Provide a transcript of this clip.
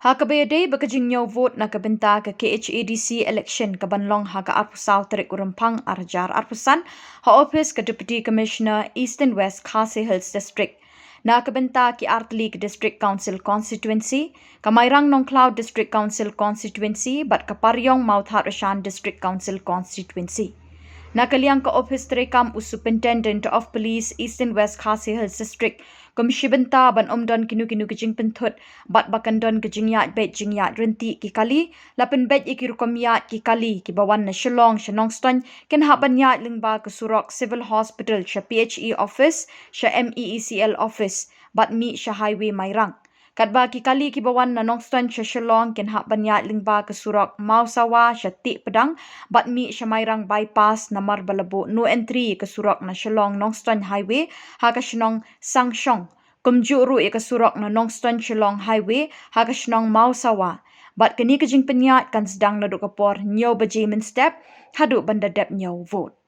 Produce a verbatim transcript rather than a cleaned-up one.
Ha kaba ïadei bad ka jingñiew vote na ka bynta ka KHADC election kaban long ha ka arphew saw tarik u Rymphang ar hajar arphew san, ha ophis ka Deputy Commissioner Eastern West Khasi Hills District, na ka bynta ki artylli ki District Council Constituency, ka Mairang Nongkhlaw District Council Constituency bad ka Pariong Mawthadraishan District Council Constituency. Na ka liang ka ophis treikam u Superintendent of Police Eastern West Khasi Hills District kum shi bynta ban ym don kino kino ki jingpynthut bad ba kan don ka jingïaid beit jingïaid ryntih ki kali, la pynbeit ïa ki rukom ïaid ki kali kiba wan na Shillong sha Nongstoiñ kin hap ban ïaid lyngba ka surok Civil Hospital sha PHE office, sha MEECL office bad mih sha Highway Mairang. Katba ki kali kiba wan na Nongstoiñ sha Shillong kin hap ban ïaid lyngba ka surok Mawsawa sha Tiehpdang bad mih sha Mairang Bypass namar ba la buh no entry ïa ka surok na Shillong Nongstoiñ Highway ha ka shnong Sangshong, kumjuh ruh ïa ka surok na Nongstoiñ Shillong Highway ha ka shnong Mawsawa. Bad kane ka jingpynïaid kan sdang naduh ka por hynñiew baje mynstep haduh ban da dep ñiew vote.